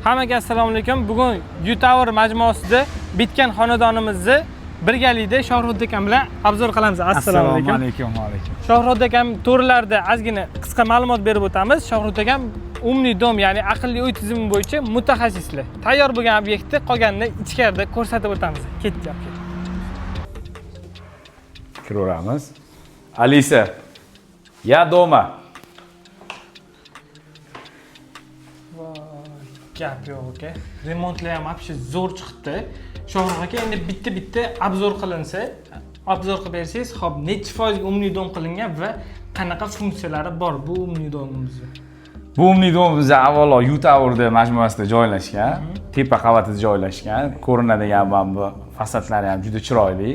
Hammaga assalomu alaykum. Bugun U Tower majmuasida bitgan xonadonimizni birgalikda Shohrux akam bilan обзор qilamiz. Assalomu alaykum. Alaykum, alaykum. Shohrux akam to'g'rilarida ozgina qisqa ma'lumot berib o'tamiz. Shohrux akam умный дом, ya'ni aqlli uy tizimi bo'yicha mutaxassislar. Tayyor bo'lgan obyektni qolganini ichkarida ko'rsatib o'tamiz. Ketdik, aka. Kiraveramiz. Alisa, я дома. Gap yo'q, aka. Remontlar ham вообще zo'r chiqibdi. Shohrux aka, endi bitta-bitta обзор qilinsa, обзор qilib bersangiz, xo'p, nechi foiz умный дом qilingan va qanaqa funksiyalari bor bu умный дом imizni? Bu умный дом biza avvalo U Towerda majmuasida joylashgan, tepa qavatida joylashgan. Ko'rinadigan mana bu fasadlari ham juda chiroyli.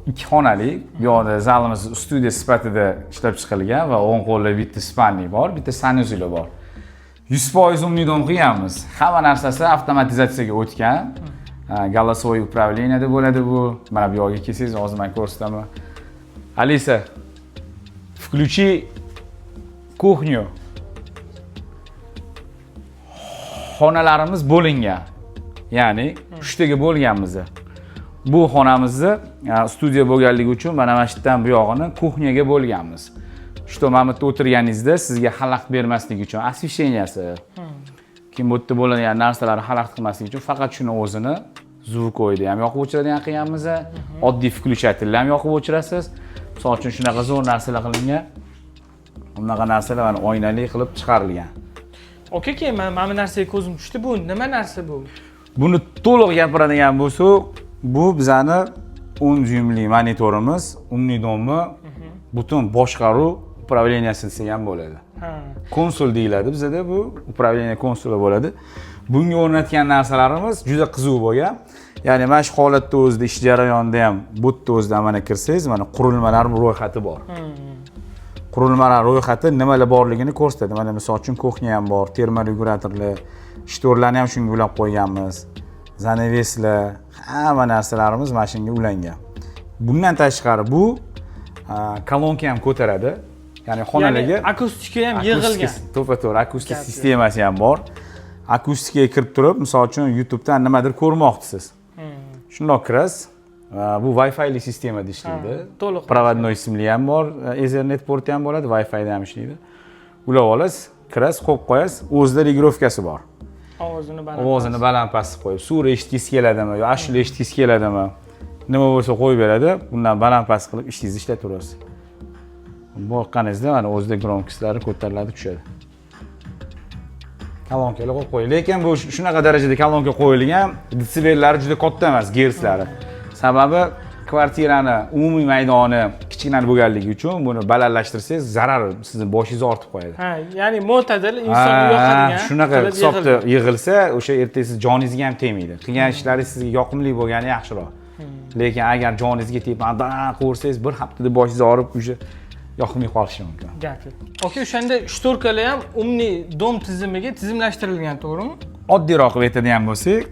Ikki xonali. Bu yoqda zalimiz studiya sifatida ishlab chiqilgan va o'ng qo'lda bitta спальный bor, bitta санузел i bor. 100% умный дом qilganmiz. Hamma narsasi avtomatizatsiyaga o'tgan. Голосовой управление da bo'ladi bu. Mana bu yoqqa kelsangiz, hozir men ko'rsataman. Alisa, включи кухню. Xonalarimiz bo'lingan. Ya'ni uchtaga bo'lganmiz. Bu xonamizni studiya bo'lganligi uchun mana shu yerdan bu yog'ini кухня ga bo'lganmiz. Что mana bu yerda o'tirganingizda sizga xalaqit bermasligi uchun освещения si, keyin bu yerda bo'ladigan narsalarni xalaqit qilmasligi uchun faqat shuni o'zini звуковой ni ham yoqib o'chiradigan qilganmiz. Oddiy включатель ham yoqib o'chirasiz. Misol uchun, shunaqa zo'r narsalar qilingan. Bunaqa narsalar mana oynali qilib chiqarilgan. Aka, keyin mana bu narsaga ko'zim tushdi. Bu nima narsa bu? Buni to'liq gapiradigan bo'lsak, bu bizani 10 dyumli monitorimiz, умный дом ni butun boshqaruv управления si desak ham bo'ladi. Konsol deyiladi bizada, bu управление konsoli bo'ladi. Bunga o'rnatgan narsalarimiz juda qiziq bo'lgan. Ya'ni mana shu holatda o'zida, ish jarayonida ham bu yerda o'zida mana kirsangiz, mana qurilmalar ro'yxati bor. Qurilmalar ro'yxati nimalar borligini ko'rsatadi. Mana misol uchun, кухня ham bor, termoregulyatorlar, штор larni ham shunga ulab qo'yganmiz, занавес lar, hamma narsalarimiz mana shunga ulangan. Bundan tashqari bu kolonka ham ko'taradi, ya'ni xonalarga. Ya'ni akustika ham yig'ilgan. To'ppa to'g'ri, akustik Gap yo'q. sistemasi ham bor. Akustikaga kirib turib, misol uchun, YouTubedan nimadir ko'rmoqchisiz, shundoq kirasiz. Bu Wi-Fi'li sistemada ishlaydi. Ha, to'liq. Проводной simli ham bor, Ethernet porti ham bo'ladi, Wi-Fi'da ham ishlaydi. Ulab olasiz, kirasiz, qo'yib qo'yasiz, o'zida регулировка si bor. Ovozini baland. Ovozini baland past qilib qo'yib, sura eshitgisi keladimi yo ashula eshitgisi keladimi, nima bo'lsa qo'yib beradi. Bundan baland past qilib ishingizni ishlataverasiz. Boqqaningizda mana o'zida громкость lari ko'tariladi, tushadi. Kolonkalar qo'yib qo'ying, lekin bu shunaqa darajada kolonka qo'yilgan, detsibellari juda katta emas, gerslari. Sababi kvartirani umumiy maydoni kichkina bo'lganligi uchun buni balandlashtirsangiz, zarar, sizni boshingizni og'ritib qo'yadi. Ha, ya'ni mo'tadil, insonga Ha, yoqadigan shunaqa qilib hisobda yig'ilgan. Yig'ilsa, o'sha ertaga siz joningizga ham tegmaydi. Qilgan ishlaringiz sizga yoqimli bo'lgani yaxshiroq. Lekin agar joningizga tegib qilaversangiz, bir haftada boshingiz og'rib, o'sha yoqmay qolishi mumkin. Gap yo'q. Aka, o'shanda шторка lar ham умный дом tizimiga tizimlashtirilgan, to'g'rimi? Oddiyroq qilib aytadigan bo'lsak,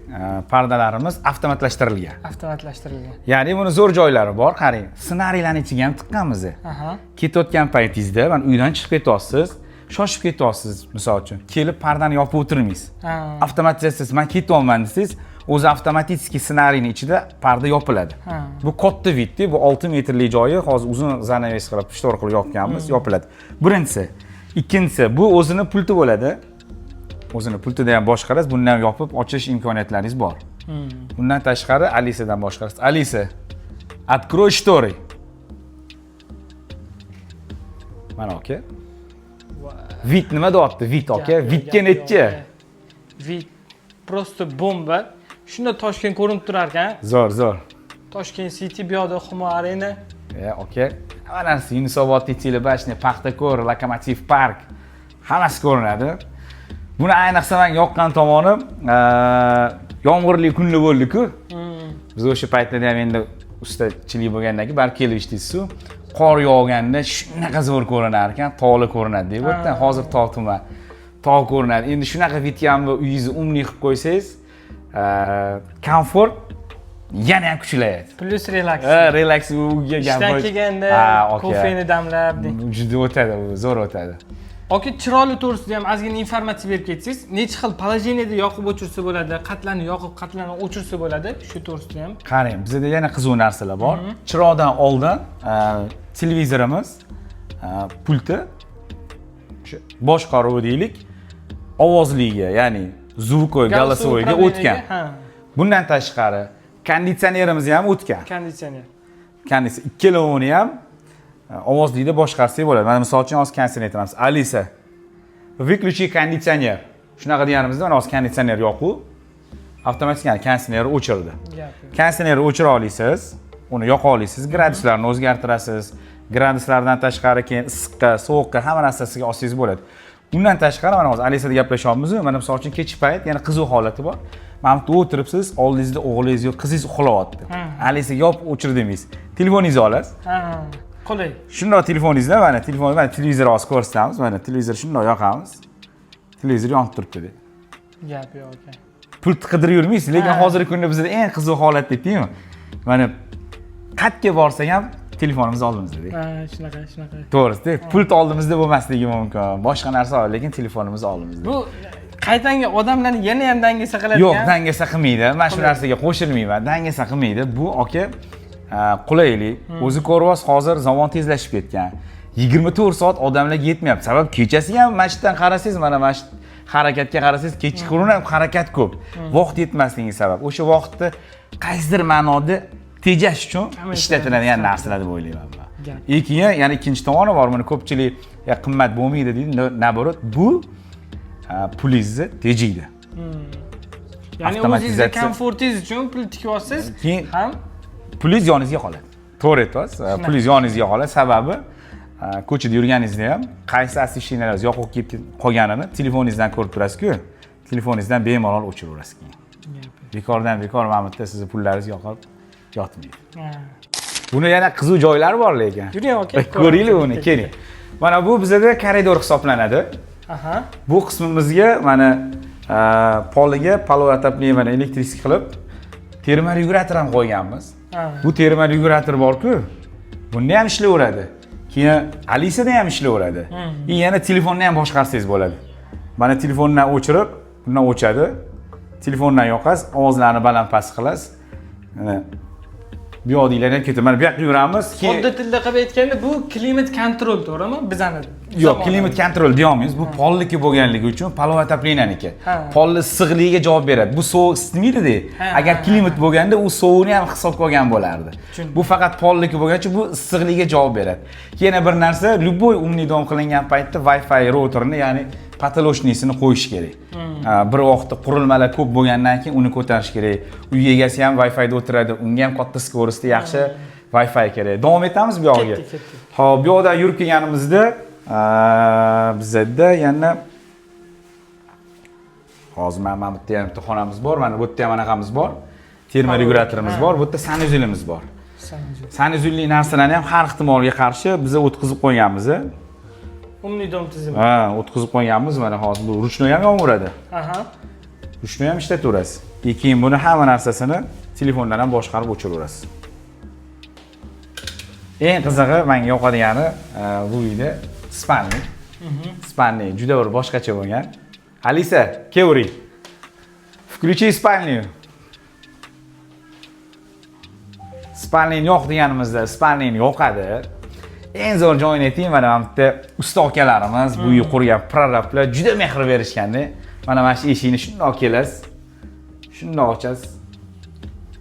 pardalarimiz avtomatlashtirilgan. Avtomatlashtirilgan. Ya'ni buni zo'r joylari bor. Qarang, ssenariylarni ichiga ham tiqqanmiz. Ketayotgan paytingizda, mana uydan chiqib ketyapsiz, shoshib ketyapsiz, misol uchun, kelib pardani yopib o'tirmaysiz. Avtomatizatsiyasi, man ketyapman desangiz, o'zi avtomatik ssenariyni ichida parda yopiladi. Bu katta вид da, bu 6 metrli joyi hozir uzun занавес qilib, штор qilib yopganmiz, yopiladi. Birinchisi. Ikkinchisi, bu o'zini pulti bo'ladi. O'zini pultida ham boshqarasiz, bundan ham yopib ochish imkoniyatlaringiz bor. Bundan tashqari Alisadan boshqarasiz. Alisa, открой шторы. Mana, aka. Вид nima deyapti? Вид, aka. Вид ga nechi? Вид просто bomba. Shunda Toshkent ko'rinib turar ekan. Zo'r, zo'r. Toshkent City, bu yoqda Humo Arena. E, aka, hamma narsa, Yunusobod, Телебашня, Paxtakor, Lokomotiv park, hammasi ko'rinadi. Buni ayniqsa menga yoqqan tomoni, yomg'irli kunlar bo'ldi-ku. Biz o'sha paytlarda ham endi ustachilik bo'lgandan keyin baribir kelib ishlaysiz-ku. Qor yog'ganda shunaqa zo'r ko'rinar ekan, tog'lar ko'rinadi bu yerdan. Hozir tog' tuman. Tog' ko'rinadi. Endi shunaqa вид ga ham uyingizni умный qilib qo'ysangiz, komfort yana ham kuchlayadi. Плюс релакс. Ha, релакс uga gap Ishdan kelganda Ha, aka. kofeni damlab deng. Juda o'tadi, u zo'r o'tadi. Aka, chiroyli to'g'risida ham ozgina informatsiya berib ketsangiz, necha xil положение da yoqib o'chirsa bo'ladi, qatlarni yoqib, qatlarni o'chirsa bo'ladi, shu to'g'risida ham. Qarang, bizada yana qiziq narsalar bor. Chiroqdan oldin televizorimiz pulti, o'sha boshqaruvi deylik, ovozliga, ya'ni звуковой, голосовой ga o'tgan. Bundan tashqari konditsionerimiz ham o'tgan. Konditsioner. Konditsioner ikkalovini ham ovozlikda boshqarsak bo'ladi. Mana, misol uchun, hozir konditsioner aytamiz: "Alisa, выключи кондиционер." Shunaqa deganimizda, mana hozir konditsioner yoqu, avtomatik konditsionerni o'chirdi. Gap yo'q. Konditsionerni o'chira olasiz, uni yoqa olasiz, graduslarni o'zgartirasiz. Graduslardan tashqari keyin issiqqa, sovuqqa, hamma narsasiga olsangiz bo'ladi. Undan tashqari, mana hozir Alisada gaplashyapmizu, mana misol uchun kechki payt yana qiziq holati bor. Mana bu yerda o'tiribsiz, oldingizda o'g'lingiz yo qizingiz uxlayapti. Alisaga yopib o'chir demaysiz, telefoningizni olasiz. Ha, qulay. Shundoq telefoningizda, mana telefon, mana televizor, hozir ko'rsatamiz. Mana televizor, shundoq yoqamiz, televizor yonib turibdi. Gap yo'q aka. Pult qidirib yurmaysiz. Lekin hozirgi kunda bizda eng qiziq holat aytaymi, mana qayerga borsak ham telefonimiz oldimizda. Ha, shunaqa, shunaqa. To'g'risida, pult oldimizda bo'lmasligi mumkin, boshqa narsa, lekin telefonimiz oldimizda. Bu qaytanga odamlarni yana ham dangasa qiladigan. Yo'q, dangasa qilmaydi, man shu narsaga qo'shilmayman, dangasa qilmaydi bu, aka. Qulaylik o'zi ko'ryapsiz, hozir zamon tezlashib ketgan, 24 soat odamlarga yetmayapti. Sabab kechasi ham masjiddan qarasangiz, mana shu harakatga qarasangiz, kechqurun ham harakat ko'p, vaqt yetmasligi sabab o'sha vaqtni qaysidir ma'noda tejash uchun Kamaytiradi. ishlatiladigan narsalar deb o'ylayman man. Gap. И keyin yana ikkinchi tomoni bor, buni ko'pchilik "Ya, qimmat bo'lmaydi" deydi. Наоборот, bu pulingizni tejaydi. Ya'ni o'zingizni Avtomatizatsiya. Komfortingiz uchun pul tikyapsiz Keyin ham. Pulingiz yoningizga qoladi, to'g'ri aytyapsiz, pulingiz yoningizga qoladi. Sababi ko'chada yurganingizda ham qaysi освещения laringiz yoqib ketib qolganini telefoningizdan ko'rib turasizku, telefoningizdan bemalol o'chiraverasiz. Keyin bekordan bekor mana bu yerda sizni pullaringiz yoqib yotmaydi. Buni yana qiziq joylari bor lekin. Yuring, aka. Ko'ringlar uni, keling. Mana bu bizada koridor hisoblanadi. Bu qismimizga mana poliga половое отопление, mana электрический qilib termorегулятор ham qo'yganmiz. Bu termorегулятор borku, bunda ham ishlayveradi, keyin Alisada ham ishlayveradi и yana telefonni ham boshqarsangiz bo'ladi. Mana telefondan o'chirib, bundan o'chadi, telefondan yoqasiz, ovozlarni baland past qilasiz. Mana bu yoqdagilar ham ketadi, mana bu yoqqa yuramiz keyin. Oddiy tilda qilib aytganda, bu климат контроль, to'g'rimi? Bizani Yo'q, zamonamiz. Климат контроль deyolmaymiz. Bu polniki bo'lganligi uchun половое отопление niki. Polni issiqligiga javob beradi. Bu sovuq isitmaydida. Agar климат bo'lganda, u sovuqni ham hisobga olgan bo'lardi. Tushundim. Bu faqat polniki bo'lgani uchun bu issiqligiga javob beradi. Keyin yana bir narsa, любой умный дом qilingan paytda Wi-Fi routerni, ya'ni потолочный sini qo'yish kerak. Bir vaqtda qurilmalar ko'p bo'lgandan keyin uni ko'tarish kerak. Uy egasi ham Wi-Fi'da o'tiradi, unga ham katta скорость da yaxshi Wi-Fi kerak. Davom etamiz bu yog'iga. Ketdik, ketdik. Hop, bu yoqdan yurib kelganimizda bizada yana hozir mana bu yerda ham bitta xonamiz bor, mana bu yerda ham anaqamiz bor. Терморегулятор imiz bor, bu yerda санузел imiz bor. Санузел. Санузел li narsalarni ham har ehtimolga qarshi biza o'tkazib qo'yganmiz. Умный дом tizimi. Ha, o'tkazib qo'yganmiz. Mana hozir bu ручной ham yonaveradi. Ручной ham ishlataverasiz. И keyin buni hamma narsasini telefondan ham boshqarib o'chiraverasiz. Eng qizig'i, menga yoqadigani bu uyda спальник. Спальник juda bir boshqacha bo'lgan. Alisa, kelavering. Включи спальню. Спальник ni yoq deganimizda спальник ni yoqadi. Eng zo'r joyini aytaymi, mana bu yerda usta akalarimiz, bu uyni qurgan prorablar juda mehr berishganda, mana shu eshikni shundoq kelasiz, shundoq ochasiz.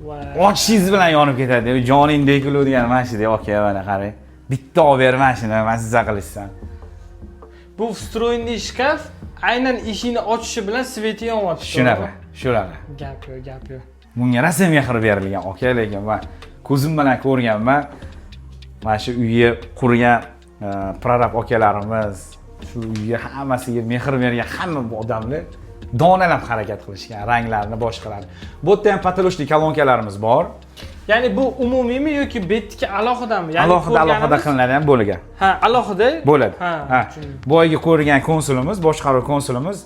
Voy. Ochishingiz bilan yonib ketadi. Joningdek degan mana shu, aka, mana qarang. Bitta olib ber mana shuni, mazza qilishsan. Bu встроенный shkaf aynan eshikni ochishi bilan свет i yonyapti. Shunaqa, shunaqa. Gap yo'q, gap yo'q. Bunga rosa mehr berilgan, aka, lekin man ko'zim bilan ko'rganman. Mana shu uyni qurgan prorab akalarimiz, shu uyga hammasiga mehr bergan hamma bu odamlar donalab harakat qilishgan, ranglarni, boshqalarni. Bu yerda ham потолочный kolonkalarimiz bor. Ya'ni bu umumiymi yoki bu yerniki alohidami? Ya'ni Alohida, alohida qilinadi ham bo'lgan. Ha, alohida. Bo'ladi. Ha, Ha. tushundim. Boyagi ko'rgan konsolimiz, boshqaruv konsolimiz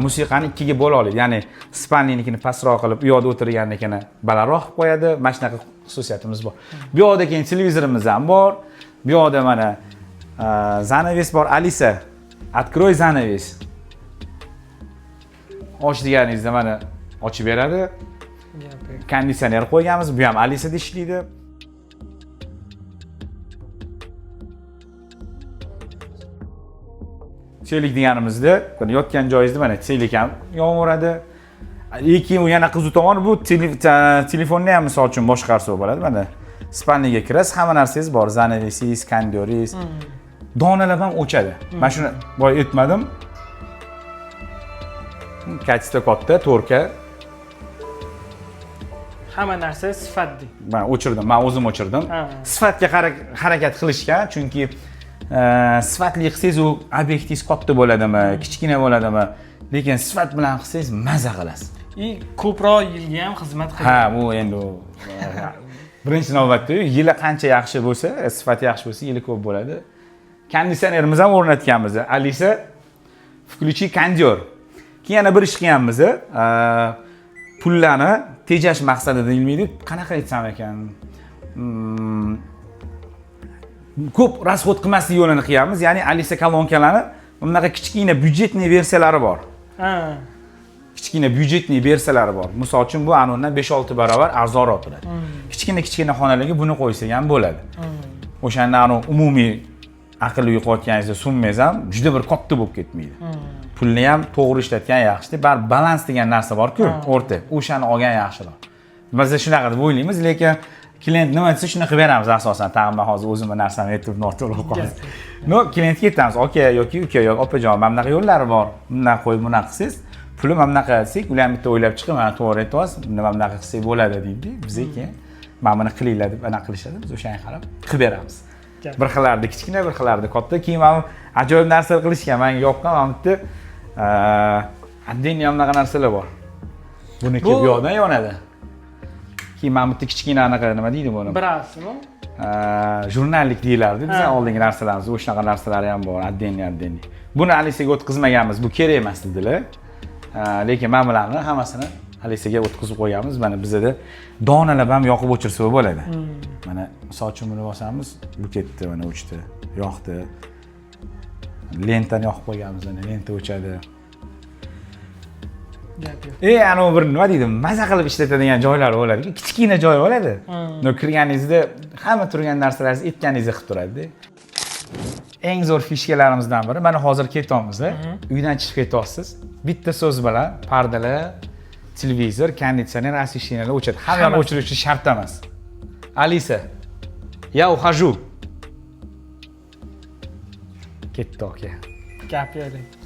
musiqani ikkiga bo'la oladi. Ya'ni спальник nikini pastroq qilib, u yoqda o'tirgannikini balandroq qilib qo'yadi. Mana shunaqa xususiyatimiz bor. Bu yoqda keyin televizorimiz ham bor. Bu yoqda mana занавес bor. Alisa, Открой занавес. Och deganingizda mana ochib beradi. Gap yo'q. Konditsioner qo'yganmiz, bu ham Alisada ishlaydi. Телик deganimizda, mana yotgan joyingizda mana телик ham yonaveradi. Lekin u yana qiziq tomoni, bu telefonni ham misol uchun boshqarsa bo'ladi. Mana спальня ga kirasiz, hamma narsangiz bor, занавес ingiz, kondyoringiz. Donalab ham o'chadi. Mana shuni boya aytmadim. Качество katta, 4K. Hamma narsa sifatli. Man o'chirdim, man o'zim o'chirdim. Sifatga harakat qilishgan, chunki sifatli qilsangiz u obyektingiz katta bo'ladimi, kichkina bo'ladimi, lekin sifat bilan qilsangiz maza qilasiz. И ko'proq yilga ham xizmat qiladi. Ha, bu endi u, birinchi navbatda yili qancha yaxshi bo'lsa, sifati yaxshi bo'lsa, yili ko'p bo'ladi. Konditsionerimiz ham o'rnatganmiz. Alisa, включи кондёр. Keyin yana bir ish qilganmiz. Pullarni tejash maqsadida deyilmaydi. Qanaqa aytsam ekan? Ko'p расход qilmaslik yo'lini qilganmiz. Ya'ni Alisa kolonkalarni bunaqa kichkina бюджетный versiyalari bor. Kichkina бюджетный versiyalari bor. Misol uchun, bu anundan 5-6 barobar arzonroq turadi. Kichkina kichkina xonalarga buni qo'ysak ham bo'ladi. O'shanda anu umumiy aqlli uy qilayotganingizda summangiz ham juda bir katta bo'lib ketmaydi. Pulni ham to'g'ri ishlatgan yaxshi. Baribir balans degan narsa bor-ku, o'rta. O'shani olgan yaxshiroq. Biz shunaqa deb o'ylaymiz, lekin klient nima desa shuni qilib beramiz asosan. Tag'in man hozir o'zimni narsamni aytib noto'g'ri bo'lib qoladi. Но, klientga aytamiz, aka yoki uka yoki opajon, mana bunaqa yo'llari bor. Bundan qo'yib bunaqa qilsangiz, puli mana bunaqa desak, ular ham bitta o'ylab chiqib, mana to'g'ri aytyapsiz, buni mana bunaqa qilsak bo'ladi deydi. Biz keyin mana buni qilinglar deb anaqa qilishadi, biz o'shanga qarab qilib beramiz. Bir xillarda kichkina, bir xillarda katta. Keyin mana ajoyib narsalar qilishgan, menga yoqqan mana bu yerda отдельно bunaqa narsalar bor. Buniki bu yoqdan yonadi. Keyin mana bu yerda kichkina anaqa nima deydi buni? Birasimi? Jurnallik deyilardi bizning oldingi narsalarimiz, o'shanaqa narsalari ham bor, отдельно отдельно. Buni Alisaga o'tkazmaganmiz, bu kerak emas dedilar. Lekin mana bularni hammasini Alisaga o'tkazib qo'yganmiz. Mana bizada donalab ham yoqib o'chirsa bo'ladi. Mana misol uchun buni bosamiz, bu ketdi, mana o'chdi, yoqdi. Lentani yoqib qo'yganmiz, mana lenta o'chadi. Gap yo'q. Anavi bir nima deydi, maza qilib ishlatadigan joylari bo'ladi, kichkina joy bo'ladi. No, kirganingizda hamma turgan narsalaringizni aytganingizni qilib turadi. Eng zo'r фишка larimizdan biri, mana hozir ketyapmiz, uydan chiqib ketyapsiz, bitta so'z bilan pardalar, televizor, konditsioner, освещение lar o'chadi. Hammani Hammasi. o'chirishi shart emas. Alisa, я ухожу. Ketdi aka. Gap yo'q.